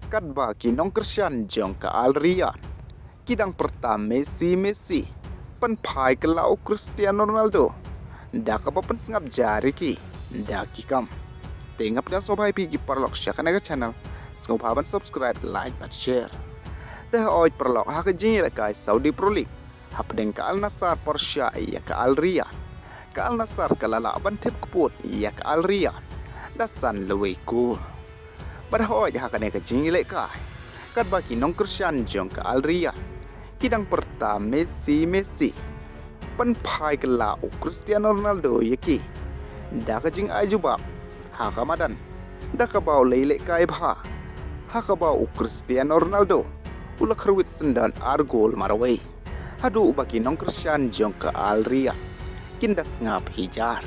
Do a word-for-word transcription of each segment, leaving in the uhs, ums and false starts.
Katba ki nongkyrshan jong ka Al Riyadh ki dang pyrta Messi, Messi, pynphai kylla u Cristiano Ronaldo da kaba pynsngap jar ïa ki da ki kam. Te nga pdiang sngewbha ïa phi ki paralok sha kane ka channel, sngewbha ban subscribe, like bad share. Te hooid paralok, ha ka jingïalehkai Saudi Pro League hapdeng ka Al Nassr pyrshah ïa ka Al Riyadh, ka Al Nassr ka la lah ban thep kput ïa ka Al Riyadh da san lawei kol. Bad hooid ha kane ka jingïalehkai, katba ki nongkyrshan jong ka Al Riyadh ki dang pyrta Messi, Messi, pynphai kylla u Cristiano Ronaldo ïa ki da ka jingai jubab ha ka madan da kaba u la ïalehkai bha, ha kaba u Cristiano Ronaldo u la kyrwit syndon ar gol marwei, haduh ba ki nongkyrshan jong ka Al Riyadh kin da sngap hi jar.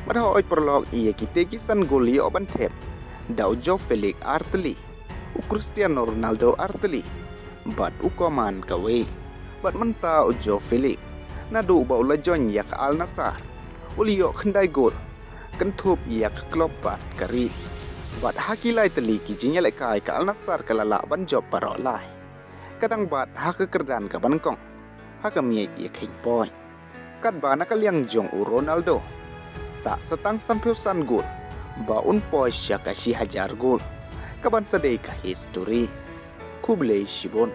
Bad hooid paralok, ïa kite ki san gol ïoh ban thep da u Joao Felix ar tylli, u Cristiano Ronaldo ar tylli, bad u Coman kawei. Bad mynta u Joao Felix, naduh ba u la join ïa ka Al Nassr, u la ïoh khyndai gol, kynthup ïa ka klub bad ka ri. Bad ha ki lai tylli ki jingïalehkai ka Al Nassr ka la lah ban jop baroh lai, ka dang bat ha ka kyrdan kaba nyngkong ha ka miej ïakheiñ point. Katba na ka liang jong u Ronaldo, sah sa tang sanphew san gol ba un poi sha ka shi hajar gol, kaban sa dei ka history. Khublei shibun.